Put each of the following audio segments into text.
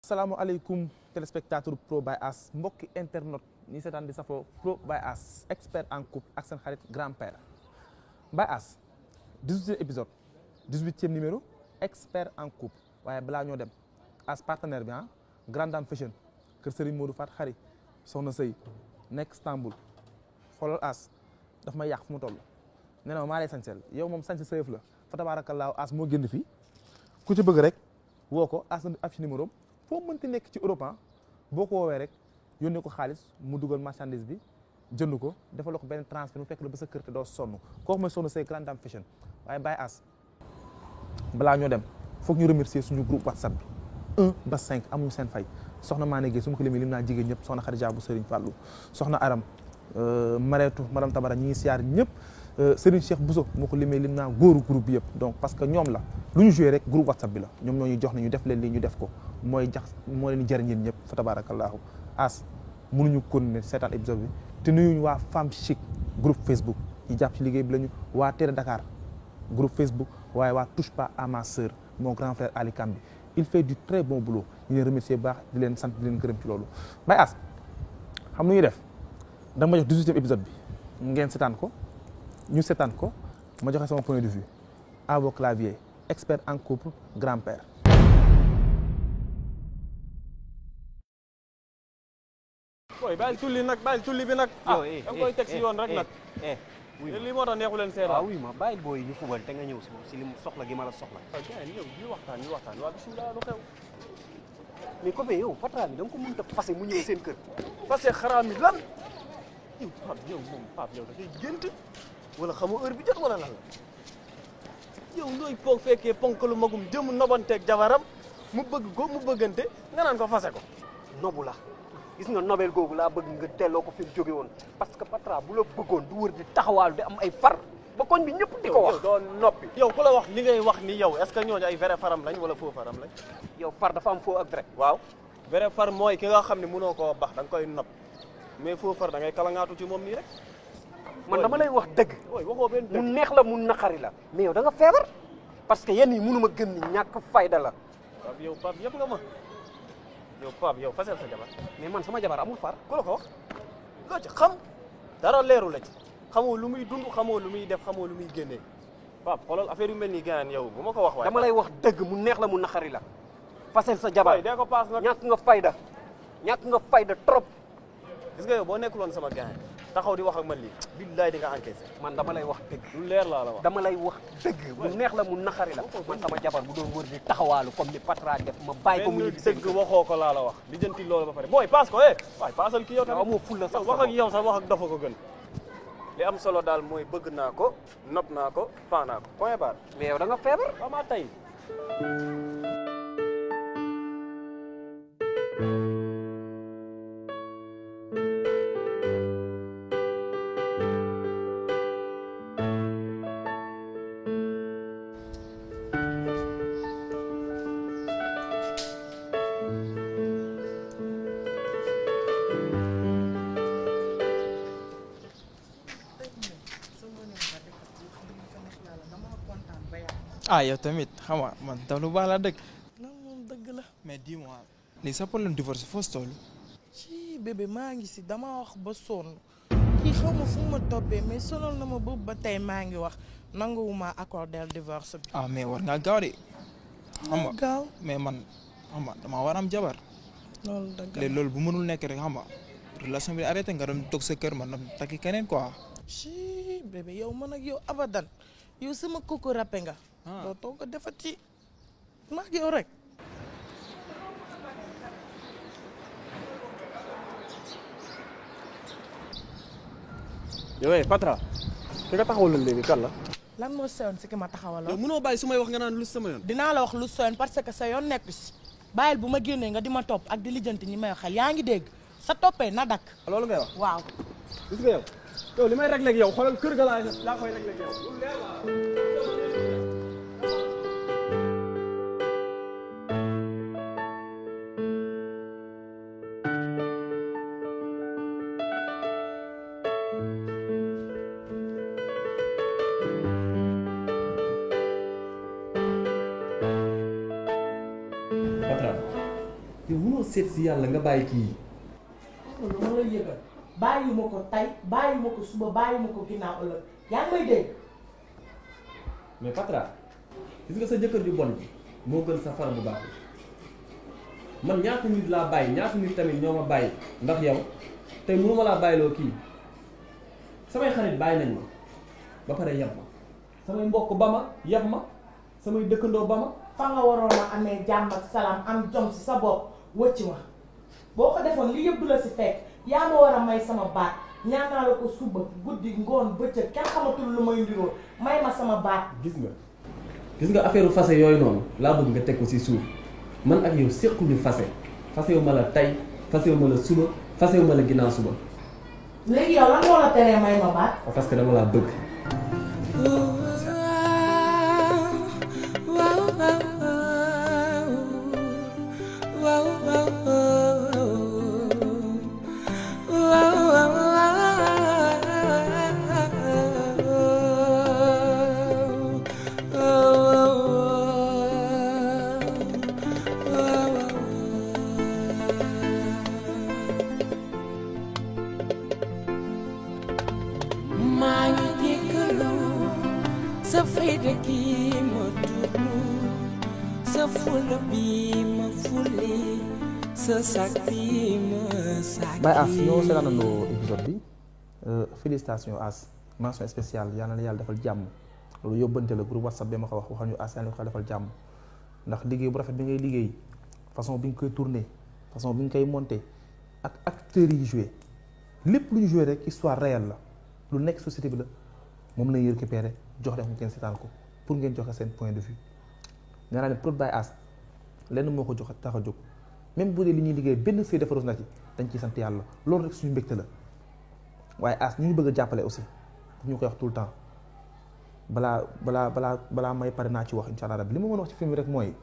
Asalaamaaleykum téléspectateur Pro by As mbokki internet ñi seetaan di safoo Pro by As expert en couple ak seen xarit grand-père by As 18e épisode 18e numéro expert en couple waaye balaa ñoo dem As partenaire bi Grande Dame Fashion kër Serigne Modou Fat Xari soxna sëy nekk Istanbul xoolal As daf may yàq fu mu toll nee na maa lay sañsel yow moom sañse sëyëf la fa tabaarakallaahu As moo génn fii ku ci bëgg rek woo ko As na affiche numéro foo mënti nekk ci Europe boo ko woowee rek yónnee ko xaalis mu dugal marchandise bi jënd ko defal ko benn transfert mu fekk la ba sa kër te doo sonn kooku mooy soxna say Grande Dame Fashion waaye Baye As balaa ñoo dem foog ñu remercier suñu groupe WhatsApp bi 1 ba 5 amuñu seen fay soxna Mané Gueye su ma ko limee lim naa jigéen ñëpp soxna Khadija bu Serigne Fallou soxna Aram Mareetu madame Tabara ñi ngi siyaar ñëpp Serigne Cheikh Bousso moo ko limee lim naa góoru groupe bi yëpp donc parce que ñoom la lu ñu joué rek groupe WhatsApp bi la ñoom ñoo ñu jox ne ñu def leen lii ñu def ko mooy leen di jëriñ ñëpp fa tabaarakallaahu As mënuñu continuer seetaan épisode bi te nuyuñu waa Femme Chic groupe Facebook ñi jàpp ci liggéey bi lañu waa Tere Dakar groupe Facebook waaye waa Touche pas à ma sœur mon grand frère Ali Kambi il fait du très bon boulot ñu leen remercier baax di leen sant di leen gërëm ci loolu Baye As xam nu ñuy def da ma jox 18e épisode bi ngeen seetaan ko ñu seetaan ko ma joxe sama point de vue à vos claviers expert en couple grand-père. booy bàyyil tulli bi nag. da nga koy teg si yoon rek nag. lii moo tax neexu leen seetaan. waaw oui ma bàyyil booy ñu fubal te nga ñëw si li soxla gi ma la soxla. waaw gars yi ñu waxtaan waaw bisimilah lu xew. mais comme yow Patra bi da nga ko mënut a fase mu ñëw seen kër. fase xaraam mi lan. Pape yow da ngay gént wala xamoo heure bi jot wala lan la. yow nooy poog fekkee ponkalu magum jëm nobanteeg jabaram mu bëgg ko mu bëggante nga naan ko fase ko. nobu la gis nga nobel googu laa bëgg nga delloo ko fi mu jóge woon parce que Patra bu la bëggoon du wër di taxawaalu di am ay far ba koñ bi ñëpp di ko wax. doo noppi yow ku la wax li ngay wax ni yow est-ce que ñooñu ay vrai faram lañ wala faux faram lañ. yow far dafa am faux ak vrai. waaw vrai far mooy ki nga xam ne mënoo koo bax da nga koy nopp mais faux far da ngay kalangaatu ci moom nii rek. man dama lay wax dëgg. waxoo benn dëgg mu neex la mu naqari la. mais yow da nga feebar parce que yenn yi mënuma gëm ni ñàkk fayda la. Pape yëpp nga ma yow Pape yow fasel sa jabar. mais man sama jabar amul far. ku la ko wax loo ci xam dara leeru la ci xamoo lu muy dund xamoo lu muy def xamoo lu muy génnee Pape xoolal affaire yu mel nii gànnaar yow bu ma ko wax waaye. dama lay wax dëgg mu neex la mu naqari la. fasel sa jabar dee ko paas nag. ñàkk nga fayda trop. gis nga yow boo nekkuloon sama gànnaar taxaw di wax ak man lii billaay di nga encaissé. man dama lay wax dëgg. lu leer laa la wax. dama lay wax dëgg mu neex la mu naqari la. man sama jabar bu doon wër di taxawaalu comme ni Patra def ma bàyyi ko mu ñibbi dëgg waxoo ko laa la wax li jënti loolu ba pare booy paas ko waaye paasal kii yow tamit. amoo fulla sax wax ak yow sax wax ak dafa ko gën. li am solo daal mooy bëgg naa ko nopp naa ko faa naa ko point barre. mais yow da nga feebar. waaw maa tey. yow tamit xam nga man tam lu baax la dëgg. non moom dëgg la. mais dis-moi lii sa problème divorce foo toll. ci bébé maa ngi si dama wax ba sonn kii xaw ma fu ma toppee mais sonal na ma boobu ba tey maa ngi wax nanguwuma accordé divorce bi. mais war ngaa gaaw de. xam nga gaaw mais man xam nga dama war am jabar. loolu dëgg la léegi loolu bu mënul nekk rek xam nga relation bi arrêté nga doon toog sa kër man doon takki keneen quoi. ci bébé yow man ak yow abadan yow sama koko rappe nga. doo toog a defat ci maa ngi yow rek. yow Patra ki nga taxawal léegi kan la. lan moo seyoon si ki ma taxawaloo. yow mënoo bàyyi su may wax nga naan lu sama yoon. dinaa la wax lu seyoon parce que sa yoon nekk si bàyyil bu ma génnee nga di ma topp ak di lijjanti ñi may waxal yaa ngi dégg sa toppee na dakk. loolu ngay wax waaw. gis nga yow li may réglé ak yow xoolal kër ga laa koy réglé ak yow. seet si yàlla nga bàyyi kii. loolu ma la yëgal bàyyi ma ko tey bàyyi ma ko suba bàyyi ma ko ginnaaw ëllëg yaa ngi may dégg. mais Patra gis nga sa jëkkër ju bon bi moo gën sa far bu baax man ñaata nit laa bàyyi ñaata nit tamit ñoo ma bàyyi ndax yow tey mënu ma laa bàyyiloo kii samay xarit bàyyi nañ ma ba pare yab ma samay mbokk ba ma yab ma samay dëkkandoo ba ma. fa nga waroon a amee jàmm ak salaam am jom si sa bopp wëcc ma boo ko defoon li yëpp du la si fekk yaa ma war a may sama baat ñaan naa la ko suba guddi ngoon bëccëg kenn xamatul lu may ndiroo may ma sama baat. gis nga affaire fase yooyu noonu laa bëgg nga teg ko si suuf man ak yow séquñu fase wu ma la tey fase wu ma la suba fase wu ma la ginnaaw suba. léegi yow lan moo la teree may ma baat. parce que dama laa bëgg. sa fayda gi ma tuuru sa fula bi ma fuli sa sak bi ma sak. Baye As ñoo seetaanandoo épisode bi félicitations As mention spéciale yal na la yàlla defal jàmm loolu yóbbante la groupe WhatsApp bi ma ko wax waxal ñu As yal na ko defal jàmm ndax liggéey bu rafet bi ngay liggéey façon bi nga koy tourner façon bi nga koy monter ak acteurs yi joué lépp lu ñu joué rek histoire réelle la lu nekk société bi la moom la ñuy récupérer jox leen ngeen seetaan ko pour ngeen joxe seen point de vue nee naa ne pour Baye As lenn moo ko jox tax a jóg même bu dee li ñuy liggéey benn sëy defarus na ci dañ ciy sant yàlla loolu rek suñu mbégte la waaye As ñu bëgg a jàppale aussi ñu koy wax tout le temps balaa may pare naa ci wax incha allah rabbi li ma mën a wax ci film bi rek mooy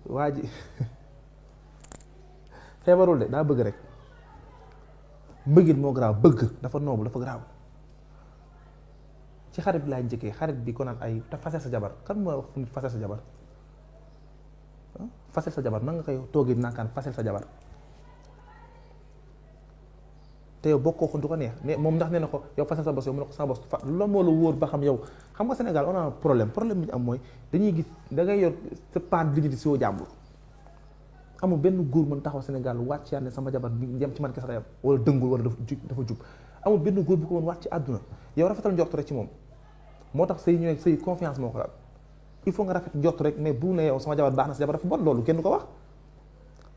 waa ji feebarul de daa bëgg rek mbëggit moo garaaw bëgg dafa noobu dafa garaaw ci xarit bi laay njëkkee xarit bi ko naan ay te fasel sa jabar kan moo wax nit fasel sa jabar fasel sa jabar nan nga koy toogee naakaan fasel sa jabar te yow bokkoo ko du ko neex ne moom ndax nee na ko yow fasel sa bos yow mu ne ko sa bos loolu moo la wóor ba xam yow xam nga Sénégal on a un problème bi ñu am mooy dañuy gis da ngay yor sa part dignité si woo jàmbur amul benn góor mën taxaw Sénégal wàcc yàlla ne sama jabar bi yem ci man kese la yam wala dëngul wala dafa jub amul benn góor bu ko mën wàcc ci àdduna yow rafetal njort rek ci moom moo tax say ñëwee say confiance moo ko laal il faut nga rafet njort rek mais bu ne yow sama jabar baax na sa jabar dafa bon loolu kenn du ko wax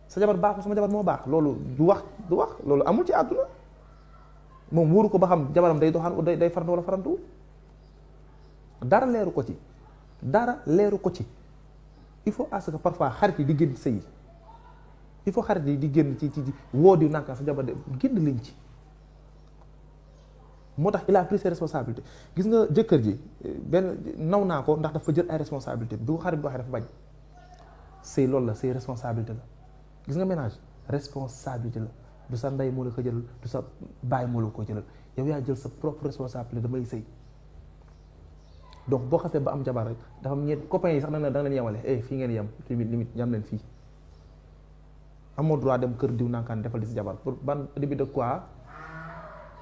sa jabar baaxul sama jabar moo baax loolu du wax loolu amul ci àdduna moom wóoru ko ba xam jabaram day doxaan day farantu wala farantu dara leeru ko ci il faut à ce que parfois xarit yi di génn sëy il faut xarit yi di génn ci woo di nanka sa jabar de génn liñ ci moo tax il a pris ses responsabilités gis nga jëkkër ji benn naw naa ko ndax dafa jël ay responsabilités bi ko xarit bi waxee dafa bañ sëy loolu la sëy responsabilité la gis nga ménage responsabilité la du sa ndey moo la ko jëlal du sa baay moo la ko jëlal yow yaa jël sa propre responsabilité damay sëy donc boo xasee ba am jabar rek dafa am ñeent copains yi sax da nga leen yemale fii ngeen yem limite yam leen fii amoo droit dem kër diw nankaan defal di si jabar pour ban début de quoi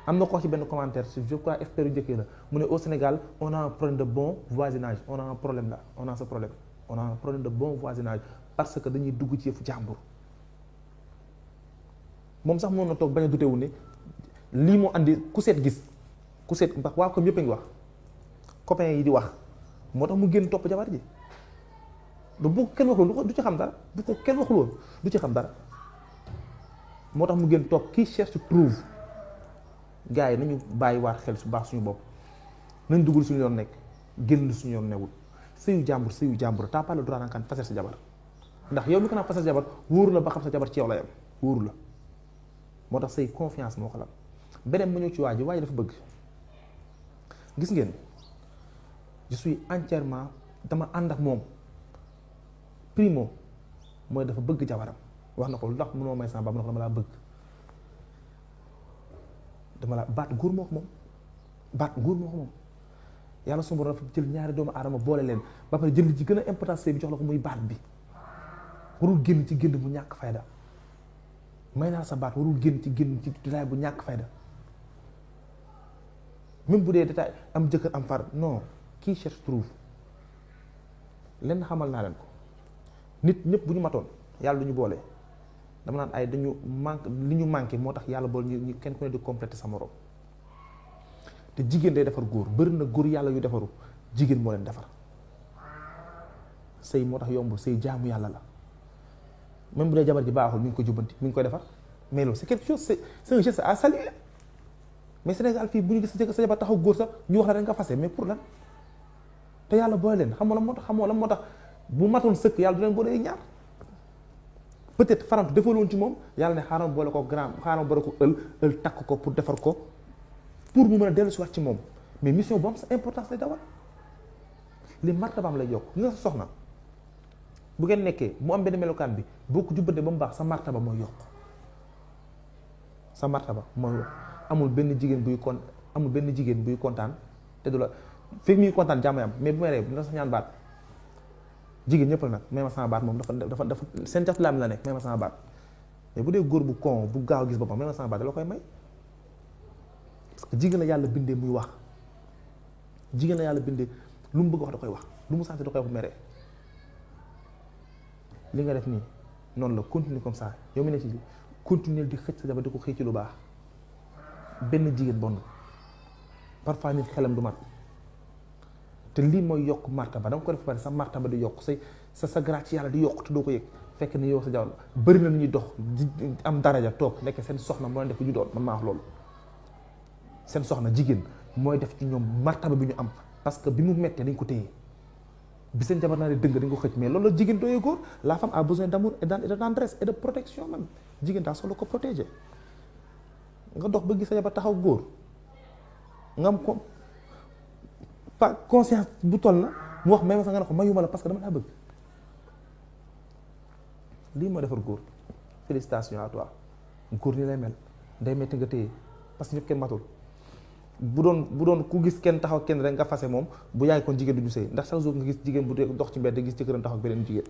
am na ko ci benn commentaire je crois expert yu njëkkee la mu ne au Sénégal on a un problème de bon voisinage on a un problème là on a ce problème on a un problème de bon voisinage parce que dañuy dugg ci yëfu jàmbur moom sax mën na toog bañ a dutewu ne lii moo andi ku seet ndax waa comme yëpp a ngi wax copains yi di wax moo tax mu génn topp jabar ji bu ko kenn waxul du ci xam dara bu ko kenn waxul woon du ci xam dara moo tax mu génn topp qui cherche prouve gars yi nañu bàyyi waat xel su baax suñu bopp nañ duggul suñu yoon nekk génn suñu yoon newul sëyu jàmbur t'as pas le droit naan fasel sa jabar ndax yow mi ko naan fasel sa jabar wóoru la ba xam sa jabar ci yow la yam wóoru la moo tax say confiance moo ko lam beneen ma ñëw ci waa ji dafa bëgg gis ngeen je suis entièrement dama ànd ak moom primo mooy dafa bëgg jabaram wax na ko lu tax mënoo may sama ba mu ne ko dama laa bëgg baat góor moo ko moom yàlla suma dafa jël ñaari doomu aadama boole leen ba pare jël li ci gën a important sëy bi jox la ko muy baat bi warul génn ci génn bu ñàkk fayda may naa sa baat warul génn ci génn ci détail bu ñàkk fayda même bu dee détail am jëkkër am far non qui cherche trouve lenn xamal naa leen ko nit ñëpp bu ñu matoon yàlla du ñu boole dama naan ay dañu manque li ñu manqué moo tax yàlla boole ñu kenn ku ne di compléter sa morom te jigéen day defar góor bëri na góor yàlla yu defaru jigéen moo leen defar sëy moo tax yombul sëy jaamu yàlla la même bu dee jabar ji baaxul mi ngi ko jubbanti mi ngi koy defar mais loolu c'est quelque chose c'est un geste à saluer mais Sénégal fii bu ñu gis sa jabar taxaw góor sax ñu wax la dañ nga fase mais pour lan te yàlla boole leen xamoo la moo tax bu matoon sëkk yàlla du leen boole ñaar peut-être farantu defaloon ci moom yàlla ne xaaral boole ko grand xaaral boole ko ël takk ko pour defar ko pour mu mën a dellu si waat ci moom mais mission bu am sa importance lay dawal li martabaam lay yokk nga sa soxna bu ngeen nekkee mu am benn melokaan bi boo ko jubbante ba mu baax sa martaba mooy yokk sa martaba mooy yokk amul benn jigéen buy kontaan te du la fekk muy kontaan jàmm am mais bu may ree dina sax ñaan baat jigéen ñëpp la nag may ma sama baat moom dafa seen jaf laam la nekk may ma sama baat mais bu dee góor bu kon bu gaaw gis boppam may ma sama baat da la koy may parce que jigéen la yàlla bindee muy wax jigéen la yàlla bindee lu mu bëgg wax da koy wax lu mu sentir da koy wax bu meree li nga def nii noonu la continuer comme ça yow mi ne ci continuer di xëcc sa jabar di ko xëy ci lu baax benn jigéen bon parfois nit xelam du mat te lii mooy yokk martaba da nga ko def pare sa martaba di yokk sa grade ci yàlla di yokk te doo ko yëg fekk ni yow sa jabar bëri na ñuy dox di am daraja toog nekk seen soxna moo leen def ju doon man maa wax loolu seen soxna jigéen mooy def ci ñoom martaba bi ñu am parce que bi mu mettee dañ ko téye bi seen jabar naa ne dëng dañ ko xëcc mais loolu la jigéen doyee góor la femme a besoin d'amour et de tendresse et de protection même jigéen daa soxla ko protéger nga dox ba gis sa jabar taxaw góor nga am ko pas conscience bu toll na mu wax may ma sax nga ne ko mayuma la parce que dama laa bëgg lii moo defar góor félicitations à toi góor ni lay mel day metti nga téye parce que ñëpp kenn matul bu doon ku gis kenn taxaw kenn rek nga fase moom bu yaay kon jigéen du ñu sëy ndax chaque jour nga gis jigéen bu dox ci mbedd gis jëkkëram taxaw ak beneen jigéen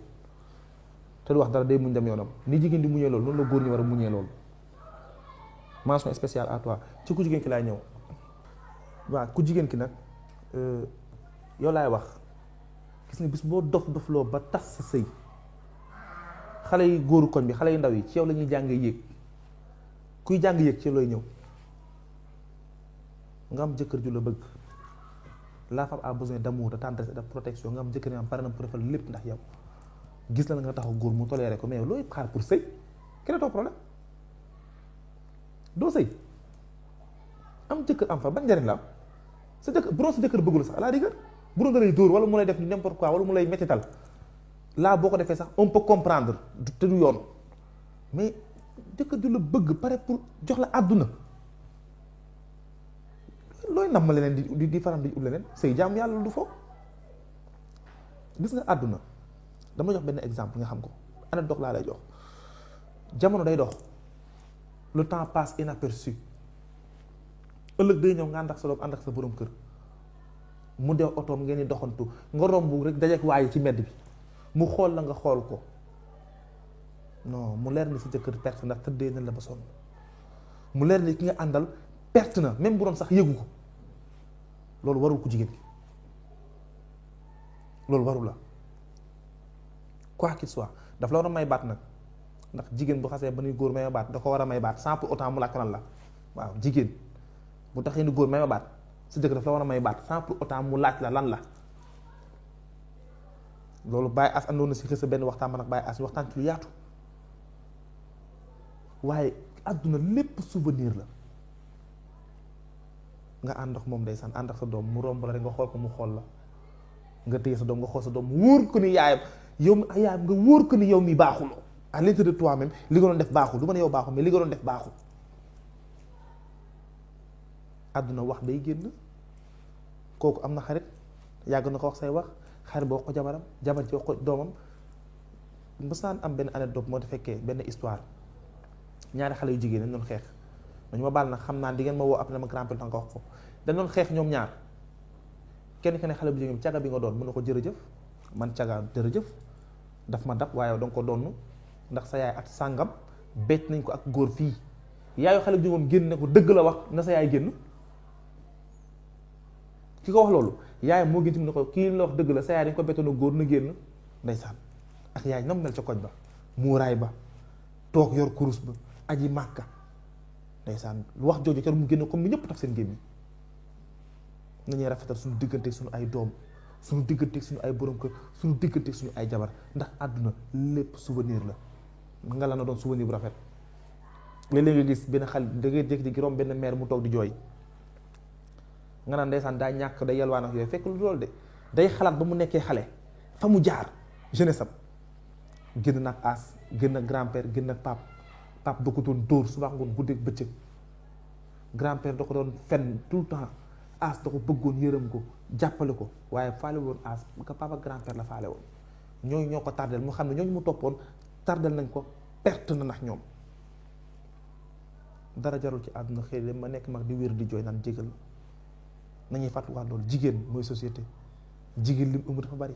te du wax dara day muñ dem yoonam ni jigéen di muñee loolu noonu la góor ñi war a muñee loolu mention spéciale à toi ci ku jigéen ki laay ñëw waaw ku jigéen ki nag yow laay wax gis nga bis boo dofloo ba tas sa sëy xale yi góoru koñ bi xale yu ndaw yi ci yow la ñuy jàngee yéeg kuy jàng yéeg ci yow lay ñëw nga am jëkkër ju la bëgg la femme a besoin d'amour de tendresse et de protection nga am jëkkër yi am pare na pour defal lépp ndax yow gis la nga taxaw góor mu toléré ko mais yow looy xaar pour sëy kenn too problème doo sëy am jëkkër am fa ban njariñ la am sa jëkkër bu doon sa jëkkër bëggul sax à la rigueur bu doon da lay dóor wala mu lay def n'importe quoi wala mu lay mettital laa boo ko defee sax on peut comprendre te du yoon mais jëkkër ju la bëgg pare pour jox la àdduna looy nam ma leneen di faram di ut leneen sëy jaam yàlla du foofu gis nga àdduna dama jox benn exemple nga xam ko anecdote laa lay jox jamono day dox le temps passe inaperçu ëllëg day ñëw nga ànd ak sa doom ànd ak sa borom kër mu dee otoom ngeen di doxantu nga romb rek dajeek waaye ci mbedd bi mu xool la nga xool ko non mu leer ni sa jëkkër perte ndax tëddee na la ba sonn mu leer ni ki nga àndal perte na même bu doon sax yëgu ko loolu warul ko jigéen gi loolu warul la quoi qu'il soit daf la war a may baat nag ndax jigéen bu xasee ba ni góor may ma baat da ko war a may baat sans pour autant mu laaj ko lan la waaw jigéen bu taxee ni góor may ma baat sa jëkkër daf la war a may baat sans pour autant mu laaj la lan la loolu Baye As andoon na si xësa benn waxtaan man ak Baye As waxtaan ci lu yaatu waaye àdduna lépp souvenir la nga ànd ak moom ndeysaan ànd ak sa doom mu romb la rek nga xool ko mu xool la nga téye sa doom nga xool sa doom mu wóor ko ni yaayam yow mi yaayam nga wóor ko ni yow mi baaxuloo à l'intérieur de toi même li nga doon def baaxul du ma ne yow baaxul mais li nga doon def baaxul àdduna wax day génn kooku am na xarit yàgg na ko wax say wax xarit ba wax ko jabaram jabar ji wax ko doomam mës naan am benn anecdote moo di fekkee benn histoire ñaari xale yu jigéen dañ doon xeex dañu ma baal nag xam naa di ngeen ma woo après ma grand peu temps nga wax ko dañ doon xeex ñoom ñaar kenn ne xale bu jigéen bi caga bi nga doon mën na ko jërëjëf man caga jërëjëf daf ma dab waaye danga ko donn ndax sa yaay at sàngam becc nañ ko ak góor fii yaayu xale bu jigéen génn ne ko dëgg la wax na sa yaay génn ki ko wax loolu yaay moo gën ci mu ne ko kii la wax dëgg la sa yaay dañ ko bettoon góor na génn ndeysaan ak yaay nam mel ca koñ ba muuraay ba toog yor kurus ba aji màkka ndeysaan wax jooju ca mu génn comme ni ñëpp taf seen gémmiñ nañuy rafetal suñu digganteeg suñu ay doom suñu digganteeg suñu ay borom kër suñu digganteeg suñu ay jabar ndax àdduna lépp souvenir la nga la na doon souvenir bu rafet léeg-léeg nga gis benn xale da ngay jékki-jékki romb benn mère mu toog di jooy nga naan ndeysaan daa ñàkk day yalwaan ak yooyu fekk lu loolu de day xalaat ba mu nekkee xale fa mu jaar jeunesse am génn nag as génn ak grand-père génn ak pap da ko doon dóor suba ngoon guddeeg bëccëg grand-père da ko doon fen tout le temps as da ko bëggoon yërëm ko jàppale ko waaye faale woon as ka papa grand-père la faale woon ñooñu ñoo ko tardel mu xam ne ñooñu mu toppoon tardel nañ ko perte na ndax ñoom dara jarul ci àdduna xëy na ma nekk mag di wér di jooy naan jégal nañuy fàttuwaat loolu jigéen mooy société jigéen lim ëmb dafa bari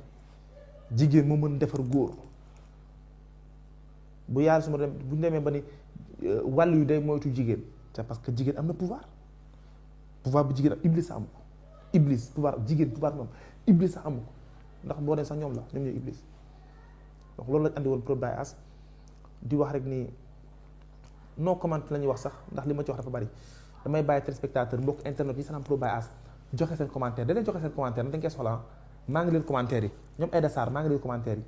jigéen moo mën defar góor bu yàlla su ma dem bu ñu demee ba ni wàllu yu day moytu jigéen c'est parce que jigéen am na pouvoir bu jigéen am iblis sa amu ko iblis pouvoir jigéen pouvoir moom iblis sa amu ko ndax boo nee sax ñoom la ñoom ñooy iblis donc loolu lañ andi woon Prod by As di wax rek ni non comment la ñuy wax sax ndax li ma ci wax dafa bari damay bàyyi téléspectateur mbokk internet yi sanam Prod by As joxe seen commentaire da leen joxe seen commentaire na dañ koy soxla maa ngi lire commentaire yi ñoom Aïda Sarr maa ngi lire commentaire yi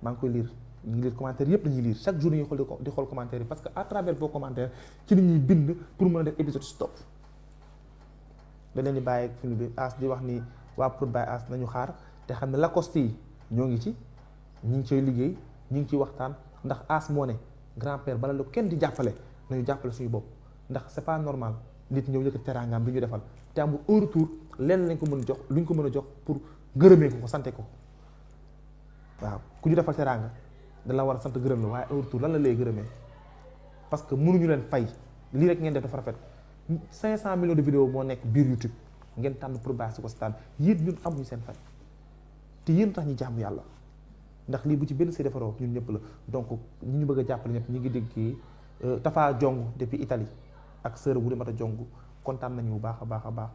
maa ngi koy lire ñu ngi lire commentaire yëpp la ñuy lire chaque jour ñu xool di xool commentaire yi parce que à travers vos commentaires ci li ñuy bind pour mën a def épisode stop da leen di bàyyi ak film bi As di wax ni waa Prod by As nañu xaar te xam ne Lacoste yi ñoo ngi ci ñu ngi ciy liggéey ñu ngi ciy waxtaan ndax As moo ne grand-père bala la kenn di jàppale nañu jàppale suñu bopp ndax c'est pas normal nit ñëw yëkkati teraangaam bi ñu defal te amul au retour lenn lañ ko mën a jox luñ ko mën a jox pour gërëmee ko sante ko waaw ku ñu defal teraanga da la war a sant gërëm la waaye au retour lan la lay gërëmee parce que mënuñu leen fay lii rek ngeen def dafa rafet 500 millions de vidéos moo nekk biir YouTube ngeen tànn Prod by As ko seetaan yéen ñun amuñu seen fay te yéen tax ñu jàmm yàlla ndax lii bu ci benn see defaroo ñun ñëpp la donc ñi ñu bëgg a jàppale ñëpp ñi ngi dégg kii Tafa Jong depuis Italie ak sœur bu Mata Jong kontaan nañu bu baax a baax a baax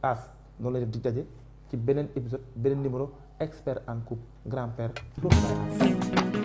As noonu la def di daje ci beneen épisode beneen numéro expert en couple grand-père Prod by As